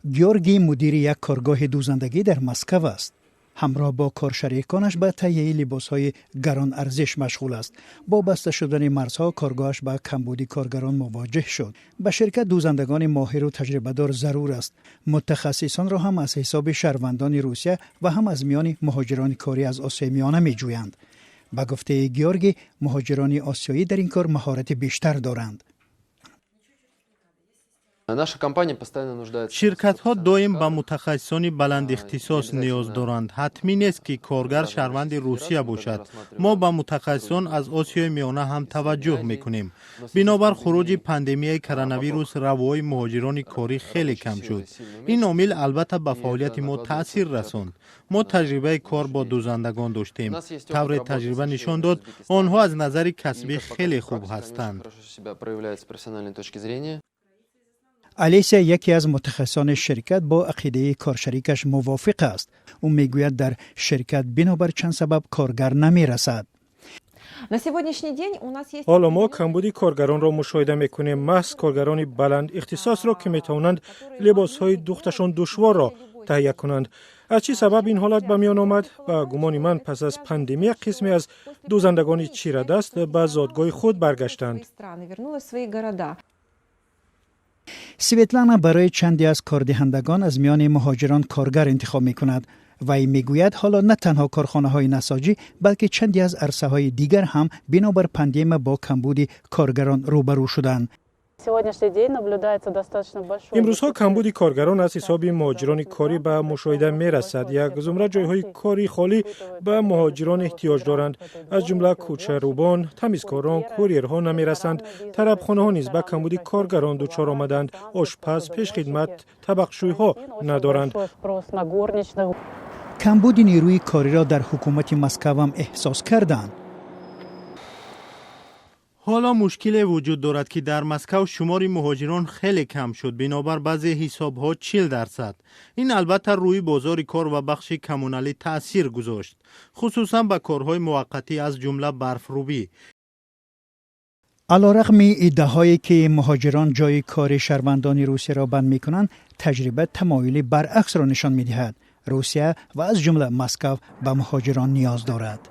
Георгий мудири як коргоҳи дӯзандагӣ дар Москав аст. Ҳамроҳ бо коршариконаш ба таҳияи либосҳои гаронарзиш машғул аст. Бо баста шудани марзҳо коргоҳаш ба камбуди коргарон мувоҷеҳ шуд. Ба ширкат дӯзандагони моҳиру таҷрибадор зарур аст. Мутахассисонро ҳам аз ҳисоби шаҳрвандони Русия ва ҳам аз миёни муҳоҷирони корӣ аз Осиёи Миёна меҷӯянд. Ба гуфтаи Георгий, муҳоҷирони осиёӣ дар ин кор маҳорати бештар доранд. Ширкатҳо доим ба мутахассисони баландихтисос ниёз доранд. Ҳатмӣ нест, ки коргар шаҳрванди Русия бошад. Мо ба мутахассисон аз Осиёи Миёна ҳам таваҷҷӯҳ мекунем. Бинобар хуруҷи пандемияи коронавирус равои муҳоҷирони корӣ хеле кам шуд. Ин омил албатта ба фаъолияти мо таъсир расонд. Мо таҷрибаи кор бо дӯзандагон доштем. Тавре таҷриба нишон дод, онҳо аз назари касбӣ хеле хуб ҳастанд. Алесия, яке аз мутахассисони ширкат, бо ақидаи коршарикаш мувофиқ аст. Ӯ мегӯяд, дар ширкат бинобар чанд сабаб коргар намерасад. Ҳоло мо камбуди коргаронро мушоҳида мекунем, маҳз коргарони баланд ихтисосро, ки метавонанд либосҳои духташон душворро таҳия кунанд. Аз чӣ сабаб ин ҳолат ба миён омад? Ба гумони ман, пас аз пандемия қисме аз дӯзандагони чирадаст ба зодгоҳи худ баргаштанд. Светлана барои чанде аз кордиҳандагон аз миёни муҳоҷирон коргар интихоб мекунад. Вай мегӯяд, ҳоло на танҳо корхонаҳои насоҷӣ, балки чанде аз арсаҳои дигар ҳам бинобар пандемия бо камбуди коргарон рӯбарӯ шуданд. Имрӯзҳо камбуди коргарон аз ҳисоби муҳоҷирони корӣ ба мушоҳида мерасад. Як зумра ҷойҳои кори холӣ ба муҳоҷирон эҳтиёҷ доранд, аз ҷумла кӯчарӯбон, тамизкорон, курьерҳо намерасанд. Тарабхонаҳо низ ба камбуди коргарон дучор омаданд. Ошпаз, пешхидмат, табақшӯйҳо надоранд. Камбуди нерӯи кориро дар ҳукумати Москавам эҳсос карданд. Ҳоло мушкиле вуҷуд дорад, ки дар Москав шумори муҳоҷирон хеле кам шуд, бинобар баъзе ҳисобҳо 40%. Ин албатта рӯи бозори кор ва бахши коммуналӣ таъсир гузошт, хусусан ба корҳои муваққатӣ, аз ҷумла барфрӯбӣ. Алорағми иддаҳое, ки муҳоҷирон ҷои кори шаҳрвандони Русияро банд мекунанд, таҷриба тамоюли баръаксро нишон медиҳад. Русия ва аз ҷумла Москав ба муҳоҷирон ниёз дорад.